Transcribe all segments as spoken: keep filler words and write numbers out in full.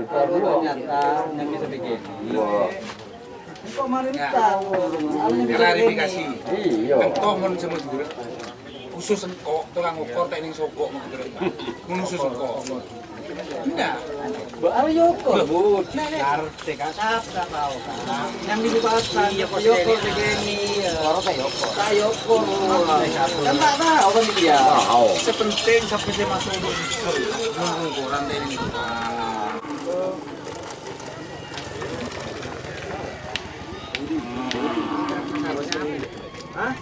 Ternyata nyambi sedikit. Engko' mari tao. Klarifikasi. Iya. Engko' mon sè Madhurâ, khusus engko' tokang okor ta' ning sogok Madhurâ. Mon khusus engko'. Enggak. Mbak Aryo kok. Ngarti, Kak. Sapa tao, Kak? Nyambi di pasar. Iya, kok yoko segini. Iya. Loro ta' yoko. Ta' yoko. Kan ta' tao kan dia. Tahu. Sè pentèng sampè' sè maso' mon koran ta' ning. Hah?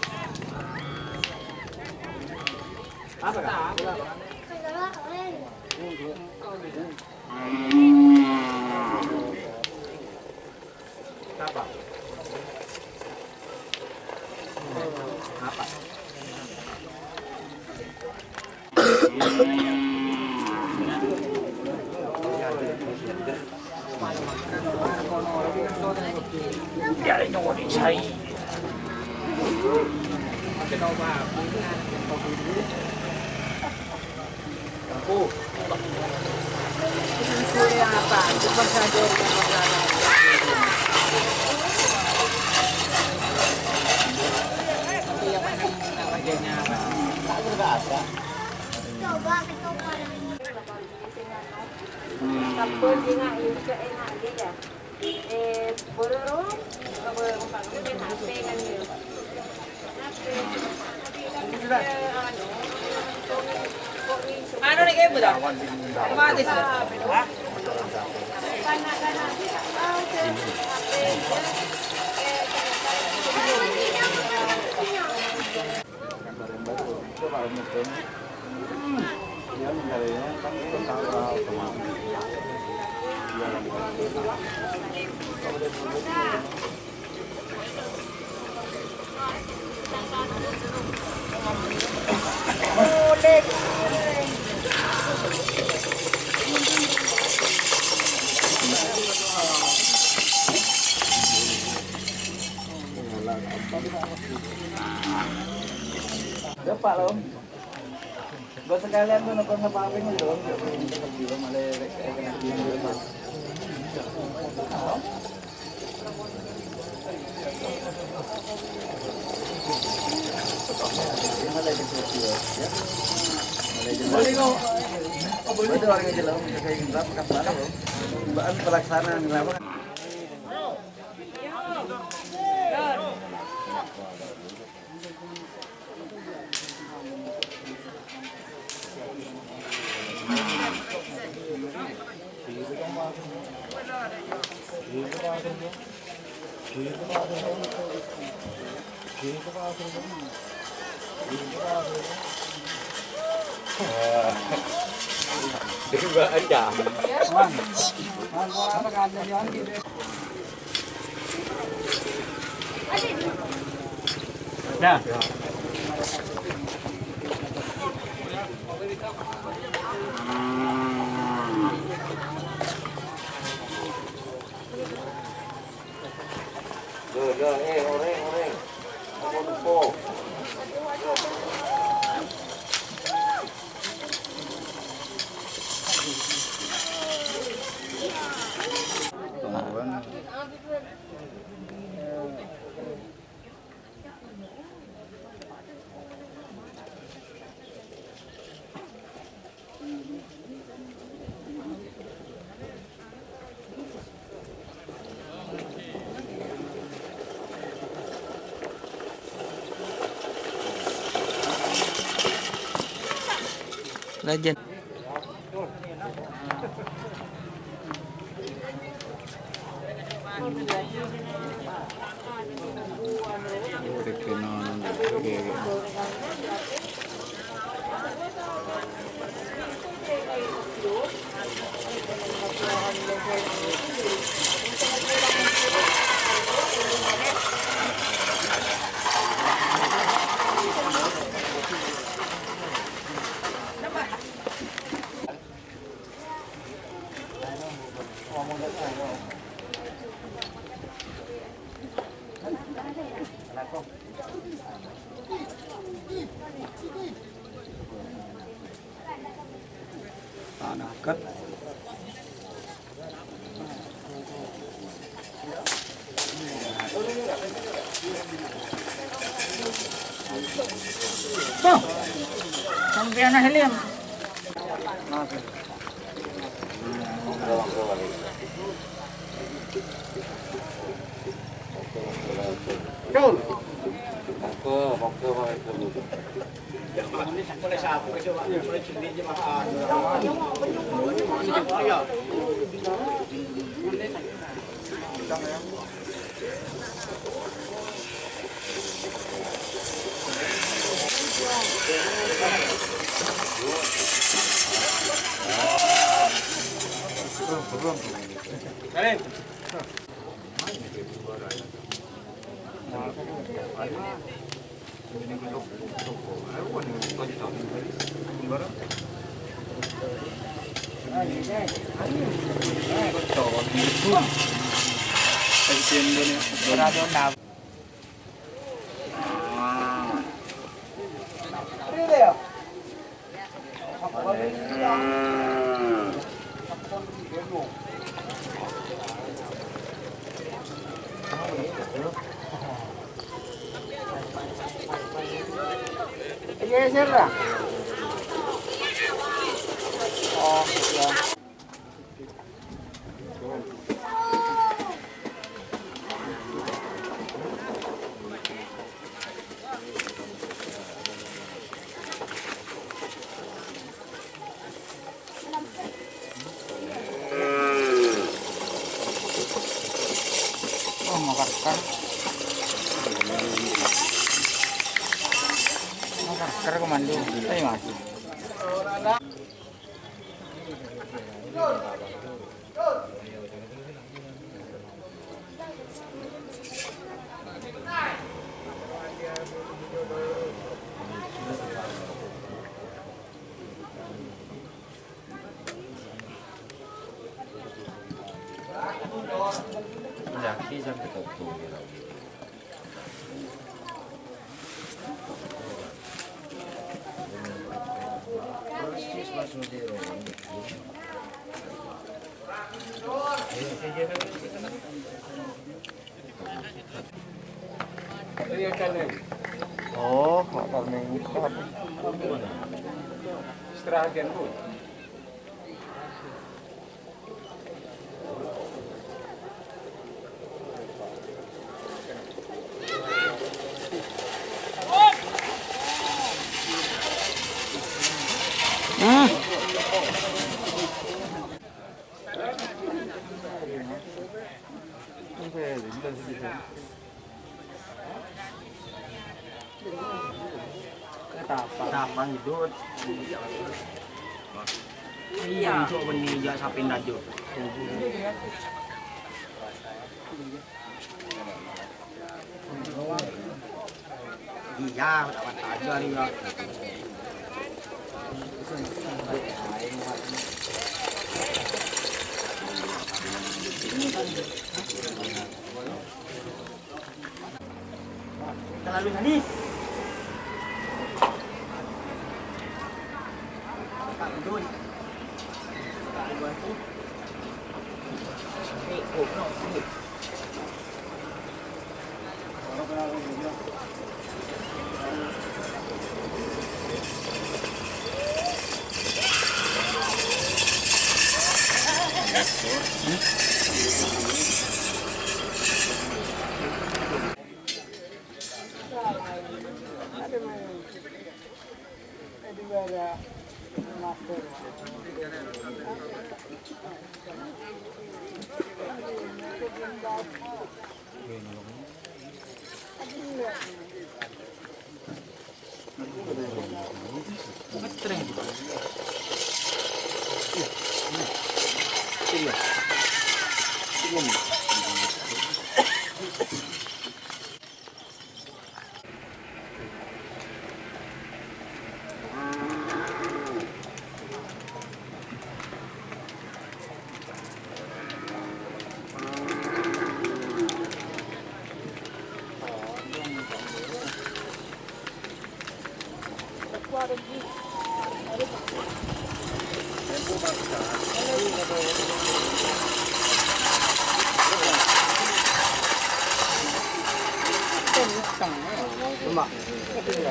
Apa, Kak? Apa? Apa? Coba kita. Sampun, enggak, enggak, enggak, ya. Eh, bororo, apa, apa, apa, H P kan, ya. H P. Anu nih, kayak buta. Otomatis, ya. Depan, Om. Buat sekalian tuh, nonton apa-apa ini, Om. Pelaksanaan. Dibaca. Dah. Yo, yo, eh, orèng, orèng. Apa lupa? Lajân. Tanaket. Tuh. Sampèyan, Helim. Iya, Sir, lah. Oh, iya. Oh, makarkar. Makarkar komando. Ayo, maju. Oh, makan mingkat. Istirahat, Bu. Hmm. Ketapang. Ketapang, Dut. Iya, cok, bânnè jâ' sapèna, Dut. Iya, lewat aja, iya. Terlalu manis. Pak Gendut. Pak Gendut. Nih, goblok, nih.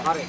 Mari.